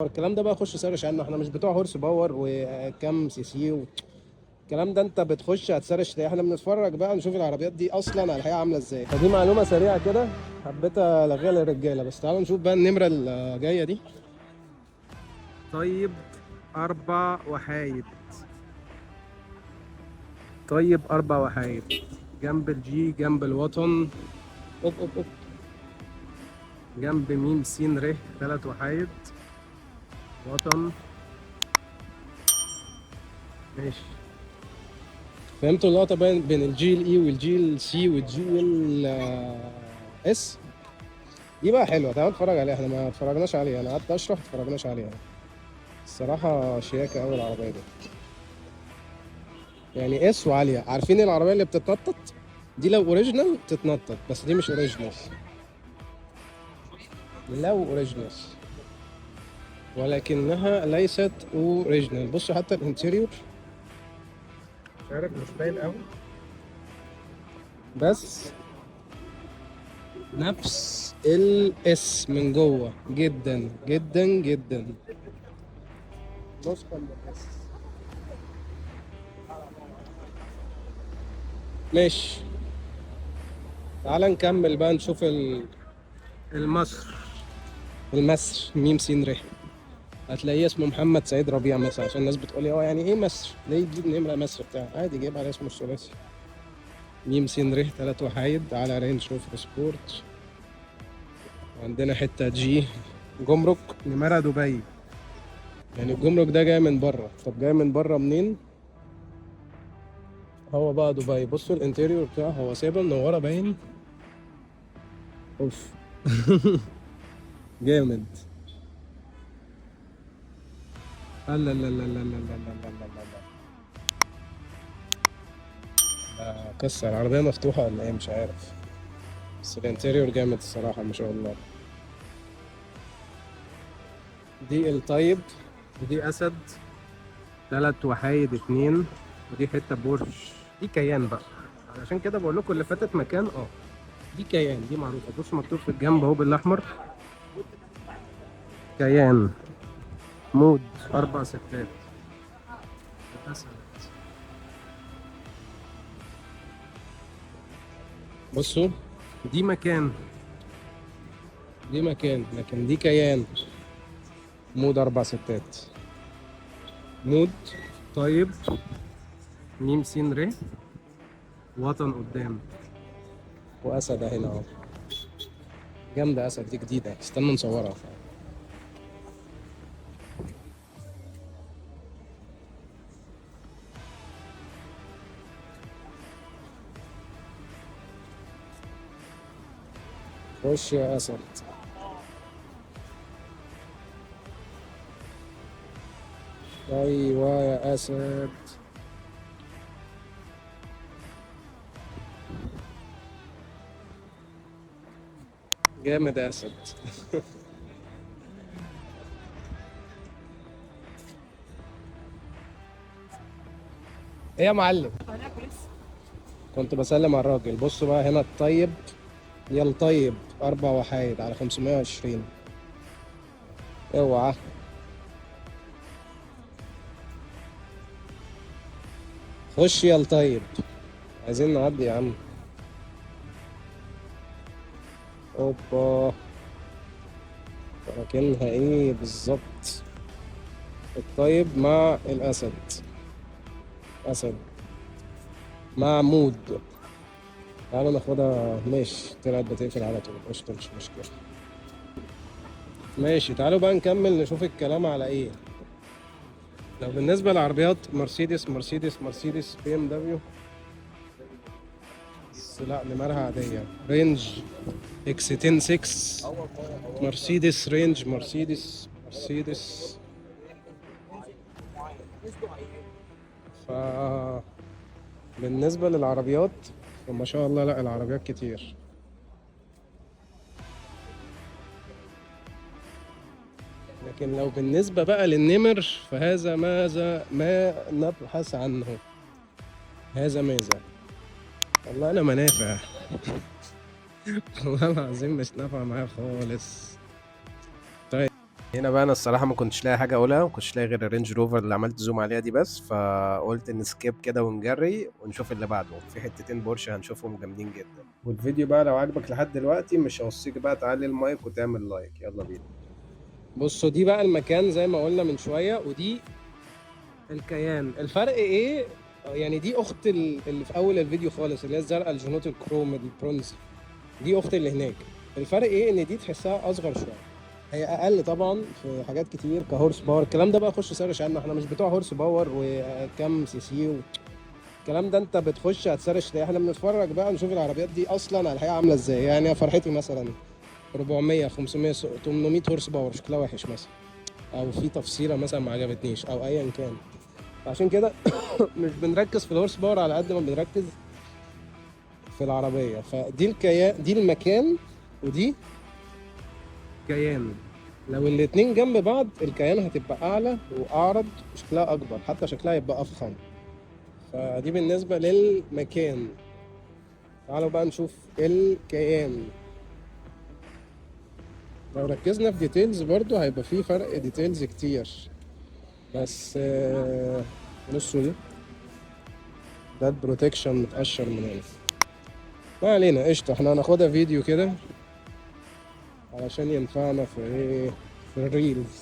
الكلام ده بقى خش search عنه، احنا مش بتوع horse power وكم سي سي الكلام ده، انت بتخش هت search ليه؟ احنا بنتفرج بقى نشوف العربيات دي اصلا على الحقيقة عامله ازاي. فدي معلومة سريعة كده حبيت الغيها للرجاله. بس تعالوا نشوف بقى النمرة الجاية دي. طيب 4 وحايد، طيب 4 وحايد جنب ال G، جنب الوطن، اوب اوب اوب، جنب ميم سين ر 3 وحايد، وطن. ماشي، فهمتوا اللقطة بين ال GLE وال GLC وال GLS؟ دي بقى حلوة، تعالوا نتفرج عليها، احنا ما اتفرجناش عليها، انا قعدت اشرح ما اتفرجناش عليها. الصراحة شياكة أوي العربية دي، يعني S وعالية. عارفين العربية اللي بتتنطط دي؟ لو original تتنطط، بس دي مش original. لو original ولكنها ليست original. بصوا حتى ال interior مش عارف، مش باين قوي، بس نفس ال S من جوه جدا جدا جدا، نسخة من ال S. ماشي، تعال نكمل بقى نشوف المصر، المصر ميم سين ر. هتلاقيه اسمه محمد سعيد ربيع مثلا، عشان الناس بتقول لي هو يعني ايه مصر؟ ليه يجيب نمرة مصر بتاع؟ عادي جايب على اسمه الثلاثي ميم سين ر 3 وحايد على رينج روفر سبورت. عندنا حتة G جمرك نمرة دبي، يعني الجمرك ده جاي من بره. طب جاي من بره منين؟ هو بقى دبي. بصوا ال interior بتاعه، هو سايبها منورة باين. اوف جامد. لا لا لا لا لا لا لا لا لا لا لا، قصة العربية مفتوحة ولا ايه مش عارف، بس ال interior جامد الصراحة ما شاء الله. دي الطيب، ودي اسد 3 وحايد 2، ودي حتة بورش، دي كيان بقى. علشان كده بقول لكم اللي فاتت مكان، دي كيان، دي معروفة. بصوا مكتوب في الجنب اهو بالاحمر كيان مود 4 ستات اسد. بصوا دي مكان، دي مكان، لكن دي كيان مود 4 ستات، مود طيب ميم سين ر، وطن قدام، واسد هنا اهو. جامدة اسد دي، جديدة، استنى نصورها. خش يا اسد. ايوه يا اسد. جامد يا اسد. ايه يا معلم؟ كنت بسلم على الراجل. بصوا بقى هنا الطيب، يا الطيب 4 وحايد على 520. اوعى خش يا الطيب، عايزين نعدي يا عم. اوبا، لكنها ايه بالظبط؟ الطيب مع الاسد، اسد مع مود. تعالوا ناخدها. ماشي، طلعت بتقفل على طول، قشطة مش مشكلة. ماشي، تعالوا بقى نكمل نشوف الكلام على ايه. لو بالنسبة للعربيات مرسيدس مرسيدس مرسيدس بي ام دبليو، بس لا نمرها عادية. رينج X 10 6، مرسيدس رينج، مرسيدس مرسيدس. ف بالنسبة للعربيات فما شاء الله، لا العربيات كتير. لكن لو بالنسبة بقى للنمر فهذا ماذا ما نبحث عنه، هذا ماذا؟ والله أنا ما نافع والله العظيم مش نافع معايا خالص. طيب هنا بقى انا الصراحة ما كنتش لاقي حاجة اقولها، ما كنتش لاقي غير ال Range Rover اللي عملت zoom عليها دي بس، فقلت ن skip كده ونجري ونشوف اللي بعده. في حتتين بورشه هنشوفهم جامدين جدا. والفيديو بقى لو عجبك لحد دلوقتي مش هوصيك بقى تعلي المايك وتعمل like. يلا بينا. بصوا دي بقى المكان زي ما قلنا من شوية، ودي الكيان. الفرق ايه يعني؟ دي اخت اللي في اول الفيديو خالص، اللي هي الزرقاء الجنوط الكروم البرونز، دي اخت اللي هناك. الفرق ايه؟ ان دي تحسها اصغر شوية، هي اقل طبعا في حاجات كتير ك horse power. الكلام ده بقى خش search عنه، احنا مش بتوع horse power وكم سي سي الكلام ده، انت بتخش هت search تلاقي. احنا بنتفرج بقى نشوف العربيات دي اصلا على الحقيقة عامله ازاي. يعني يا فرحتي مثلا 400 500 800 horse power شكلها وحش مثلا، او في تفصيله مثلا ما عجبتنيش او ايا كان. عشان كده مش بنركز في ال horse power على قد ما بنركز في العربية. فدي الكيان، دي المكان، ودي كيان. لو الاتنين جنب بعض الكيان هتبقى اعلى واعرض وشكلها اكبر، حتى شكلها يبقى افخم. فدي بالنسبة للمكان. تعالوا بقى نشوف الكيان. لو ركزنا في details برضو هيبقى في فرق details كتير، بس بصوا دي، ده ال protection متقشر من هنا. ما علينا، قشطة، احنا هناخدها فيديو كده علشان ينفعنا في ايه، في ال reels.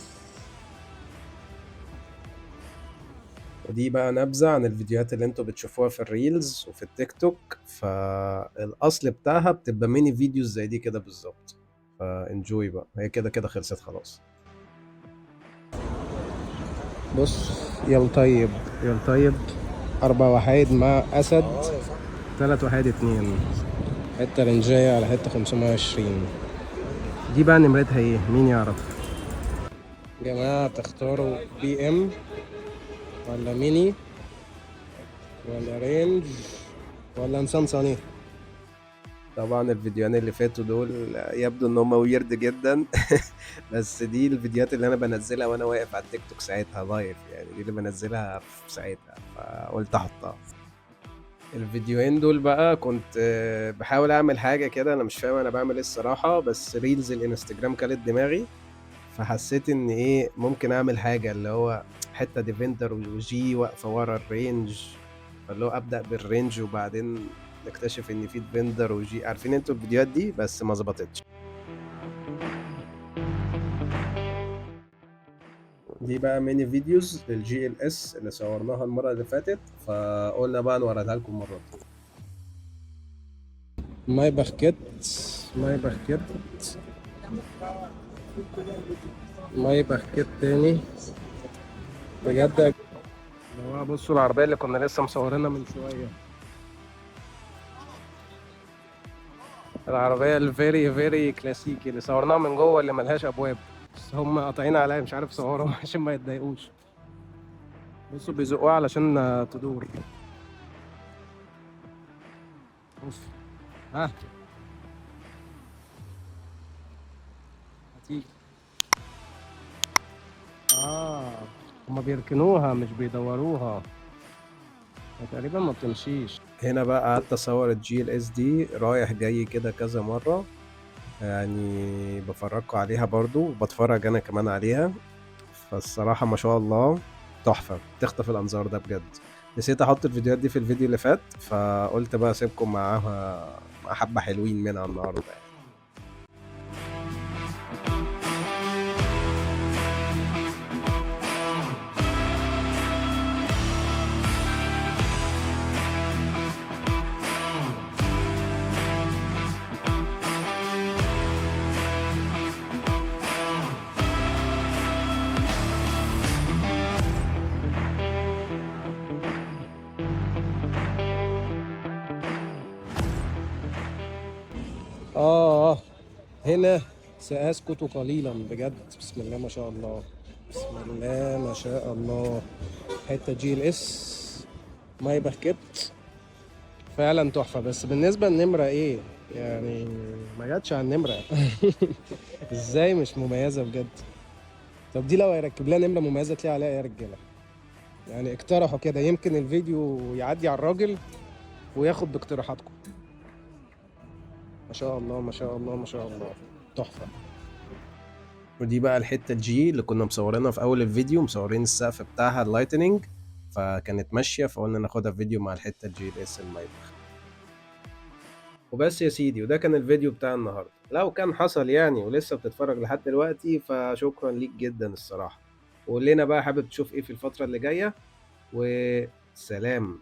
ودي بقى نبذة عن الفيديوهات اللي انتوا بتشوفوها في ال reels وفي التيك توك، فالأصل بتاعها بتبقى mini videos زي دي كده بالظبط. ف enjoy بقى، هي كده كده خلصت خلاص. بص يا طيب يا طيب، 4 وحيد مع أسد، 3 وحيد 2، حتة رنجاية على حتة 520. دي بقى نمرتها ايه؟ مين يعرف؟ جماعة تختاروا بي ام ولا ميني ولا رينج ولا نيسان صني؟ طبعا الفيديوهين اللي فاتوا دول يبدو ان هم weird جدا بس دي الفيديوهات اللي انا بنزلها وانا واقف على التيك توك ساعتها live، يعني دي اللي بنزلها في ساعتها، فقلت احطها. الفيديوهين دول بقى كنت بحاول اعمل حاجة كده، انا مش فاهم انا بعمل ايه الصراحة، بس reels الانستجرام كانت دماغي، فحسيت ان ايه ممكن اعمل حاجة اللي هو حتة ديفندر وجي واقفة ورا الرينج، فاللي هو ابدا بالرينج وبعدين نكتشف ان في ديفندر وجي، عارفين انتوا الفيديوهات دي، بس ما ظبطتش. دي بقى mini videos لل GLS اللي صورناها المرة اللي فاتت، فقلنا بقى نوريها لكم المرة دي. مايباخ كت، مايباخ كت، مايباخ كت تاني بجد يا جماعة. بصوا العربية اللي كنا لسه مصورينها من شوية، العربية ال very very كلاسيكي اللي صورناها من جوه اللي ملهاش أبواب، بس هم قاطعين عليا مش عارف اصورهم عشان ما يتضايقوش. بصوا بيزقوها علشان تدور. بص ها هتيجي. هما بيركنوها مش بيدوروها، تقريبا ما بتمشيش. هنا بقى قعدت اصور ال GLS دي رايح جاي كده كذا مرة، يعني بفرجكم عليها برضو وبتفرج انا كمان عليها. فالصراحة ما شاء الله تحفة، تخطف الانظار ده بجد. نسيت احط الفيديوهات دي في الفيديو اللي فات، فقلت بقى اسيبكم معاها مع حبة حلوين منها النهاردة يعني. هنا سأسكت قليلا بجد. بسم الله ما شاء الله، بسم الله ما شاء الله. حتة GLS مايباخ كت فعلا تحفة. بس بالنسبة للنمرة ايه يعني، ما جاتش على النمرة ازاي مش مميزة بجد؟ طب دي لو هيركب لها نمرة مميزة تلاقي عليها ايه يا رجالة؟ يعني اقترحوا كده، يمكن الفيديو يعدي على الراجل وياخد باقتراحاتكم. ما شاء الله ما شاء الله ما شاء الله، تحفة. ودي بقى الحتة ال G اللي كنا مصورينها في اول الفيديو، مصورين السقف بتاعها ال lightning، فكانت ماشية فقلنا ناخدها في فيديو مع الحتة ال GLS المايباخ. وبس يا سيدي، وده كان الفيديو بتاع النهارده. لو كان حصل يعني ولسه بتتفرج لحد دلوقتي فشكرا ليك جدا الصراحة. وقول لنا بقى حابب تشوف ايه في الفترة اللي جاية، وسلام.